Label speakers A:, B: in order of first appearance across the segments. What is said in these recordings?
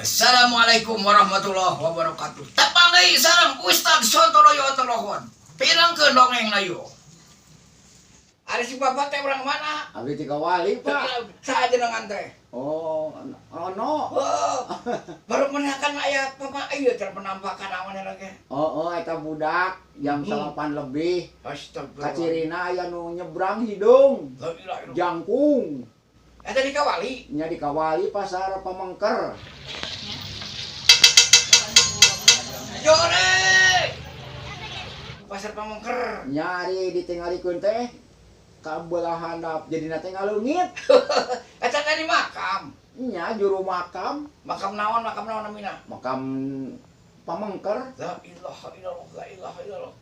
A: Assalamualaikum warahmatullahi wabarakatuh. Tepang deui sareng Ustad Sontoloyo Ontolohon. Pirangkeun dongeng na yuk. Ari si bapak teh orang mana?
B: Abdi ti Kawali, Pak.
A: Saha jenengan teh?
B: Oh, ono.
A: Oh, baru menakan aya pema ieu teh penampakan awannya lagi.
B: Oh, eta budak jam 9 lebih.
A: Astagfirullah.
B: Kacirina aya nu nyebrang hidung,
A: La ilaha illallah.
B: Jangkung.
A: Eta di Kawali.
B: Nya di Kawali, Pasar Pamengker.
A: Jore. Pasar Pamengker.
B: Nya ari ditinggalikeun teh ka belah handap jadina teh ngaleungit.
A: Eta teh di makam.
B: Nya juru makam.
A: Makam naon namina?
B: Makam Pamengker.
A: La ilaha illallah, la ilaha illallah.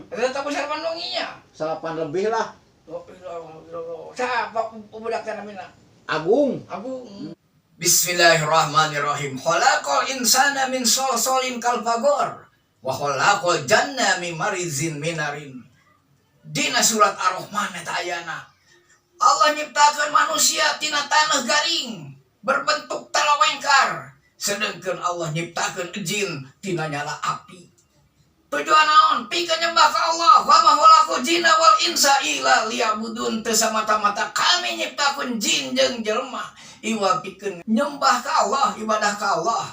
A: Eta teh pasar Bandunginya.
B: 9 lebih lah.
A: La ilaha illallah. Saha budak teh namina?
B: Agung.
A: Agung. Bismillahirrahmanirrahim. Khalaqal insana min solsolin kal fagor wa khalaqal janna min marizin minarin. Dina surat Ar-Rahman eta ayana. Allah nyiptakeun manusia tina tanah garing berbentuk talawengkar. Sedangkan Allah nyiptakeun jin tina nyala api. Tujuan naon? Pikeun nyembah ka Allah. Wa ma khalaqul jinna wal insa illa liya'budun. Teu samata-mata kami nyiptakeun jin jeung jelema iwa pikeun nyembah ka Allah, ibadah ka Allah.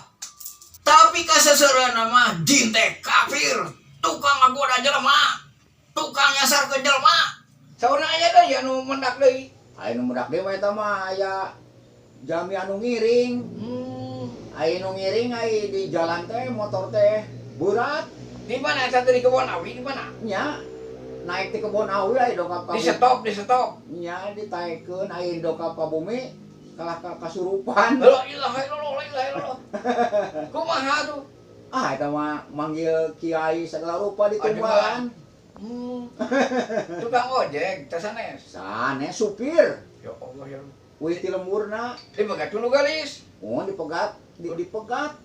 A: Tapi kaseseureunna mah jin teh kafir, tukang ngagoda jelema, tukang nyasarkeun jelema. Saurna aya deui anu mendak deui?
B: Aya nu mendak deui mah, eta mah aya jami anu ngiring. Aya nu ngiring, aya di jalan teh motor teh berat.
A: Di mana eta teh, di Kebon Awi di mana?
B: Nya naik di Kebon Awi, aya dongkap ka
A: Di stop, di stop.
B: Nya ditaekeun, aya dongkap ka bumi kalah ka kasurupan.
A: La ilaha illallah, la ilaha illallah. Kumaha tuh?
B: Ah, eta mah manggil kiai segala rupa ditumbalan.
A: Tukang ojek, teh sanes?
B: Sanes, supir.
A: Ya Allah, ya Allah.
B: Wih, ti lemburna.
A: Dipegat dulu galis.
B: Oh, dipegat, dipegat.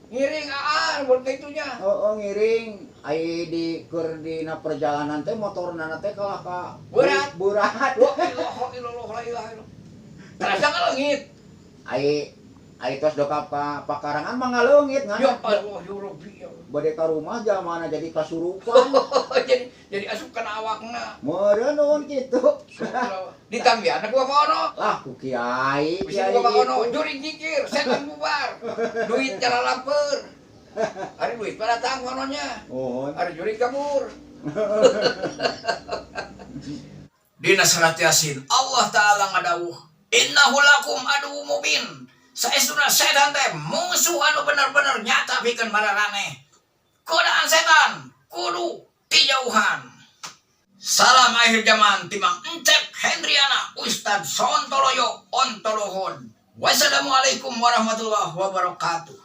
A: Ngiring aan buat itunya.
B: Oh, ngiring. Ai di keur dina perjalanan teh motorna teh kalah ka
A: Berat.
B: Berat.
A: La ilaha illallah, la ilaha illallah. Terasa ngaleungit.
B: Ai ai tos dongkap ka pakarangan mah ngaleungit ngan.
A: Ya Allah, ya Rabbi, ya Allah.
B: Bade ka rumah jalmana jadi kasurupan.
A: Jadi asup kana awakna.
B: Meureun nuhun kitu.
A: Ditambihan ku Bapak Ono.
B: Lah, ku kiai,
A: Bisa
B: kiai
A: ku Bapak Ono,
B: gitu.
A: Jurig jikir, setan bubar. Duit cara lapar. Ari duit pada datang kononya.
B: Oh.
A: Ari jurig kabur. Dina surat Yasin Allah Ta'ala ngadawuh, innahu lakum aduwwum mubin. Saestuna setan teh musuh anu bener-bener nyata pikeun mararaneh. Godaan setan kudu dijauhan. Salam akhir zaman ti Mang Encep Hendriana, Ustad Sontoloyo Ontolohon. Wassalamualaikum warahmatullahi wabarakatuh.